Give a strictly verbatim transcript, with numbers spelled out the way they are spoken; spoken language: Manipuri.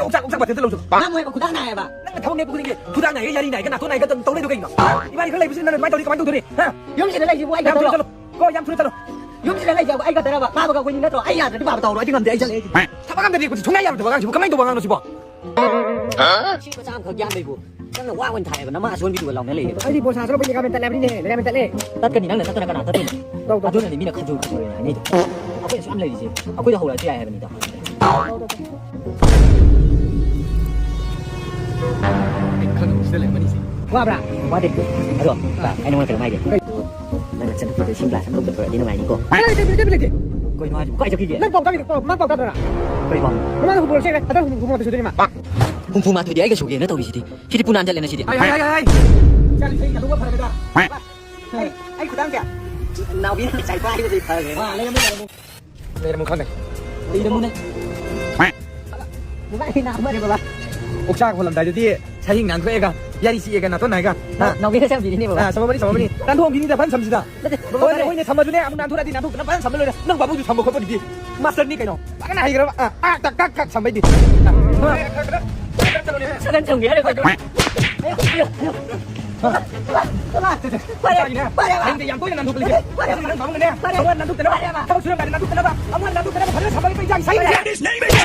ꯑꯣꯛꯆꯥꯛ, ꯑꯣꯛꯆꯥꯛ ꯃꯊꯦꯜꯗ ꯂꯧꯁꯤꯜꯂꯣ꯫ ꯅꯪ ꯃꯣꯏꯕꯨ ꯈꯨꯗꯥꯡ ꯅꯥꯏꯌꯦꯕ꯫ ꯅꯪꯅ ꯊꯕꯛ ꯂꯦꯞꯄ ꯈꯨꯗꯤꯡꯒꯤ ꯈꯨꯗꯥꯡ ꯅꯥꯏꯒ, ꯌꯥꯔꯤ ꯅꯥꯏꯒ, ꯅꯥꯇꯣꯟ ꯅꯥꯏꯒ ꯇꯧ ꯂꯩꯗꯣ ꯀꯩꯒꯤꯅꯣ? ꯏꯕꯥꯅꯤ ꯈꯔ ꯂꯩꯕꯁꯤꯗ ꯅꯪꯅ ꯑꯗꯨꯃꯥꯏꯅ ꯇꯧꯔꯗꯤ ꯀꯃꯥꯏꯅ ꯇꯧꯗꯣꯔꯤ? ꯍꯥ? ꯌꯨꯝꯁꯤꯗ ꯂꯩꯁꯤꯕꯨ ꯑꯩ ꯌꯥꯝ ꯊꯨꯅ ꯈꯛꯇꯔꯣ? ꯆꯠꯂꯣ꯫ ꯀꯣ, ꯌꯥꯝ ꯊꯨꯅ ꯆꯠꯂꯣ꯫ ꯌꯨꯝꯁꯤꯗ ꯂꯩꯁꯤꯕꯨ ꯑꯩ ꯈꯛꯇꯔꯕ? ꯄꯥꯕꯒ ꯑꯩꯈꯣꯏꯅꯤ ꯅꯠꯇ꯭ꯔꯣ? ꯑꯩ ꯌꯥꯗ꯭ꯔꯗꯤ ꯄꯥꯕ ꯇꯧꯔꯣ, ꯑꯩꯗꯤ ꯉꯝꯗꯦ, ꯑꯩ ꯆꯠꯂꯦ꯫ ꯊꯕꯛ ꯑꯝꯇ ꯂꯦꯞꯄꯁꯤ ꯁꯨꯡꯌꯥ ꯌꯥꯔꯣꯏꯗꯕ ꯑꯉꯥꯡꯁꯤꯕꯨ ꯀꯃꯥꯏꯅ ꯇꯧꯕ ꯑꯉꯥꯡꯅꯣ ꯁꯤꯕꯣ? ꯁꯤ ꯃꯆꯥ ꯑꯃꯈꯛ ꯌꯥꯝꯕꯩꯕꯨ ꯅꯪꯅ ꯋꯥ ꯑꯣꯏꯅ ꯊꯥꯏꯑꯕ, ꯅꯃꯥ ꯑꯁꯣꯟꯕꯤꯗꯨꯒ ꯂꯥꯎꯅ ꯂꯩꯌꯦꯕ꯫ ꯑꯩꯗꯤ ꯕꯣꯜ ꯁꯥꯟꯅ ꯆꯠꯂꯨꯕꯩ ꯂꯤꯒꯥꯃꯦꯟ ꯇꯠꯂꯦ ꯍꯥꯏꯕꯅꯤꯅꯦ, ꯂꯤꯒꯥꯃꯦꯟ ꯇꯠꯂꯦ꯫ ꯇꯠꯀꯅꯤ, ꯅꯪꯅ ꯇꯠꯇꯅ ꯀꯅꯥ ꯇꯠꯇꯣꯏꯅꯣ? ꯇꯧ, ꯇꯧ꯫ ꯑꯗꯨꯅꯅꯦ ꯃꯤꯅ ꯈꯖꯨ ꯈꯖꯨ ꯍꯥꯏꯅꯩꯗꯣ꯫ ꯑꯩꯈꯣꯏ ꯑꯁꯨꯛ ꯌꯥꯝ ꯂꯩꯔꯤꯁꯦ, ꯑꯩꯈꯣꯏꯗ ꯍꯧꯔꯛꯑꯁꯨ ꯌꯥꯏ ꯍꯥꯏꯕꯅꯤꯗ꯫ ꯑꯩ ꯈꯪꯉꯕ ꯁꯤꯗ ꯂꯩꯔꯝꯒꯅꯤꯁꯦ꯫ ꯋꯥꯕ꯭ꯔꯥ? ꯋꯥꯗꯦ꯫ ꯑꯗꯣ, ꯑꯩ ꯅꯉꯣꯟꯗ ꯀꯩꯅꯣꯝ ꯍꯥꯏꯒꯦ꯫ ꯀꯩ? ꯅꯪ ꯅꯆꯟꯅꯨꯄꯤꯗꯣ ꯏꯁꯤꯡ ꯒ꯭ꯂꯥꯁ ꯑꯃ ꯂꯧꯗ ꯄꯨꯔꯛꯑꯗꯤ ꯅꯨꯡꯉꯥꯏꯅꯤꯀꯣ꯫ ꯑꯦ, ꯂꯩꯇꯦ, ꯂꯩꯇꯦ, ꯂꯩꯇꯦ꯫ ꯀꯩꯅꯣ ꯍꯥꯏꯁꯤꯕꯣ? ꯀꯥꯏ ꯆꯠꯈꯤꯒꯦ? ꯅꯪ ꯄꯥꯎ ꯇꯥꯕꯤꯗ꯭ꯔꯣ? ꯄꯥꯎ, ꯃꯥ ꯄꯥꯎ ꯇꯥꯗꯕ꯭ꯔꯥ? ꯀꯩ ꯄꯥꯎ? ꯃꯃꯥꯅ ꯍꯨꯝꯐꯨ ꯄꯨꯔꯛꯁꯦ ꯍꯥꯏꯔꯦ꯫ ꯍꯟꯗꯛ ꯍꯨꯝꯐꯨ, ꯍꯨꯝꯐꯨ ꯃꯥꯊꯣꯏ ꯁꯨꯗꯣꯏꯅꯤ ꯃꯥ꯫ ꯍꯨꯝꯐꯨ ꯃꯥꯊꯣꯏꯗꯤ ꯑꯩꯒ ꯁꯨꯒꯦꯅ ꯇꯧꯔꯤꯁꯤꯗꯤ꯫ ꯁꯤꯗꯤ ꯄꯨꯅꯥꯟ ꯆꯠꯂꯦꯅ ꯁꯤꯗꯤ꯫ ꯍꯥꯏ, ꯍꯥꯏ, ꯍꯥꯏ, ꯍꯥꯏ꯫ ꯏꯆꯥ ꯂꯤꯁꯩ ꯅꯥꯇꯣꯡꯕ ꯐꯔꯒꯗ꯭ꯔꯥ? ꯑꯩ, ꯑꯩ ꯈꯨꯗꯥꯡꯁꯦ ꯅꯥꯎꯕꯤꯅ ꯉꯁꯥꯏ ꯄꯥꯏꯕꯗꯩ ꯐꯔꯦ꯫ ꯑꯥ, ꯂꯩꯔꯝꯃꯣ, ꯂꯩꯔꯝꯃꯣ꯫ ꯂꯩꯔꯝꯃꯣ ꯈꯪꯉꯦ꯫ ꯂꯩꯔꯝꯃꯣꯅꯦ꯫ ꯅꯨꯡꯉꯥꯏ ꯅꯥꯕꯅꯦ ꯕꯕꯥ꯫ ꯑꯣꯛꯆꯥꯛ ꯍꯣꯜꯂꯝꯗꯥꯏꯗꯗꯤ ꯁꯍꯤꯡ ꯉꯥꯡꯊꯣꯛꯑꯦꯒ, ꯌꯥꯔꯤ ꯆꯤꯛꯑꯦꯒ, ꯅꯥꯇꯣꯟ ꯅꯥꯏꯒ꯫ ꯅꯥꯎ-, ꯅꯥꯎꯕꯤꯅ ꯁꯦꯝꯕꯤꯔꯤꯅꯦ ꯕꯕꯥ꯫ ꯑꯥ, ꯁꯝꯃꯝꯃꯅꯤ, ꯁꯝꯃꯝꯃꯅꯤ꯫ ꯅꯥꯟꯊꯣꯛꯑꯝꯈꯤꯅꯤꯗ ꯐꯖꯅ ꯁꯝꯁꯤꯗ꯫ ꯅꯠꯇꯦ, ꯕꯕꯥ, ꯍꯣꯏꯅꯦ, ꯐꯔꯦ꯫ ꯍꯣꯏꯅꯦ, ꯁꯝꯃꯁꯨꯅꯦ, ꯑꯃꯨꯛ ꯅꯥꯟꯊꯣꯔꯛꯑꯗꯤ ꯅꯥꯟꯊꯣꯛꯇꯅ ꯐꯖꯅ ꯁꯝꯕ ꯂꯣꯏꯔꯦ꯫ ꯅꯪ ꯕꯥꯕꯨꯁꯨ ꯁꯝꯕ ꯈꯣꯠꯄꯒꯤꯗꯤ ꯃꯥꯁꯇꯔꯅꯤ ꯀꯩꯅꯣ꯫ ꯐꯖꯅ ꯍꯩꯈ꯭ꯔꯕ꯫ ꯑꯥ, ꯑꯥ, ꯇꯛ, ꯇꯛ, ꯇꯛ ꯁꯝꯕꯩꯗꯤ꯫ ꯑꯥ, ꯈꯔ, ꯈꯔ, ꯈꯔ ꯆꯠꯂꯣꯅꯦ꯫ ꯁꯗꯟ ꯁꯝꯒꯦ ꯍꯥꯏꯔꯦ ꯑꯩꯈꯣꯏꯗꯣ꯫ ꯐꯔꯦ, ꯐꯔꯦ, ꯐꯔꯦ꯫ ꯍꯌꯦꯡꯗꯤ ꯌꯥꯝ ꯇꯣꯏꯅ ꯅꯥꯟꯊꯣꯛꯄ ꯂꯩꯇꯦ꯫ ꯐꯔꯦ꯫ ꯅꯪ ꯕꯥꯕꯨꯅꯅꯦ, ꯐꯔꯦ꯫ ꯑꯃꯨꯛ ꯅꯥꯟꯊꯣꯛꯇꯅꯕ, ꯐꯔꯦ꯫ ꯊꯕꯛ ꯁꯨꯔꯝꯗꯥꯏꯗ ꯅꯥꯟꯊꯣꯛꯇꯅꯕ, ꯑꯃꯨꯛ ꯅꯥꯟꯊꯣꯛꯇꯅꯕ ꯐꯖꯅ ꯁꯝꯕꯒꯤ ꯏꯟꯖꯥꯡ ꯁꯥꯏꯅꯦ꯫